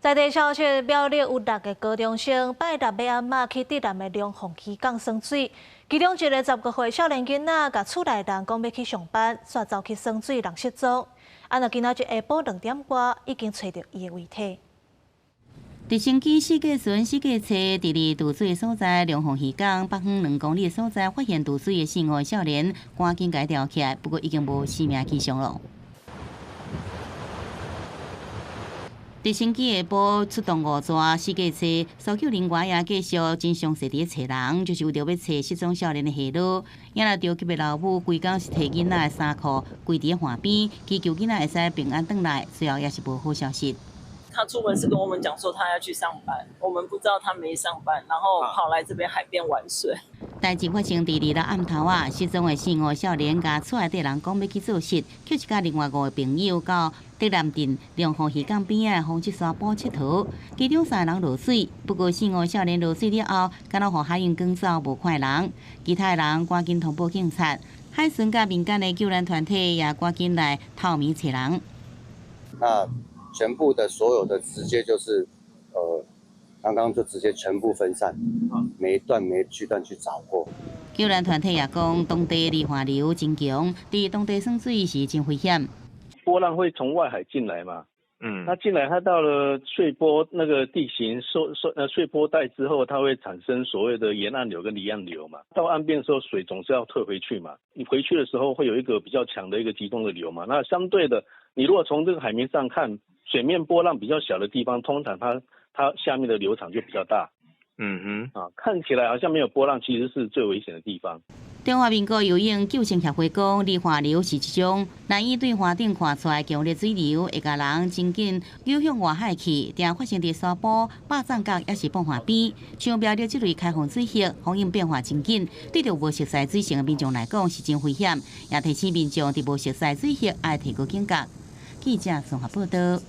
在地消息，苗栗有六个高中生拜六欲暗仔去竹南的龍鳳漁港耍水，其中一个10多歲少年囡仔，共厝內人講欲去上班，煞走去耍水，人失蹤。啊，若今仔日下晡2點外，已經揣著伊的遺體。直升機四架船、四架車，佇咧渡水的所在，龍鳳漁港北方2公里的所在，發現渡水的四五个少年，趕緊共伊牢起來，不過已經無生命跡象囉。直升機下晡出動五逝四架車，搜救人員也繼續真詳細佇咧揣人，就是為著欲揣失蹤少年的下落。也若著急的老母，規工是提囡仔的衫褲，跪佇咧岸邊，祈求囡仔會使平安轉來。最後也是無好消息。他出門是跟我們講說他要去上班，我們不知道他沒上班，然後跑來這邊海邊玩水。代誌發生佇二六暗頭仔，失蹤的四五少年共厝內底人講欲去做穡，卻是佮另外五个朋友到竹南鎮龍鳳漁港邊仔的風車沙埔𨑨迌，其中三个人落水，不過四五少年落水了後，敢若予海湧捲走，無看人，其他的人趕緊通報警察，海巡佮民間的救難團體也趕緊來透暝揣人。那全部的所有的直接就是，剛剛就直接全部分散，每一段每一區段去找過。救難團體也講，當地離岸流真強，佇當地耍水是真危險。波浪會從外海進來嘛？那進來，它到了碎波那個地形受受碎波帶之後，它會產生所謂的沿岸流跟離岸流嘛。到岸邊的時候，水總是要退回去嘛。你回去的時候會有一個比較強的一個集中的流嘛。那相對的，你如果從這個海面上看，水面波浪比較小的地方，通常它下面的流場就比較大。看起來好像沒有波浪，其實是最危險的地方。中華民國游泳救生協會講，離岸流是一種難以對岸頂看出來強烈水流，會共人真緊扭向外海去，定發生佇沙埔、肉粽角抑是蚌岸邊。像苗栗這類開放水域，風湧變化真緊，對著無熟悉水性的民眾來講是真危險，也提醒民眾佇無熟悉水域愛提高警覺。記者綜合報道。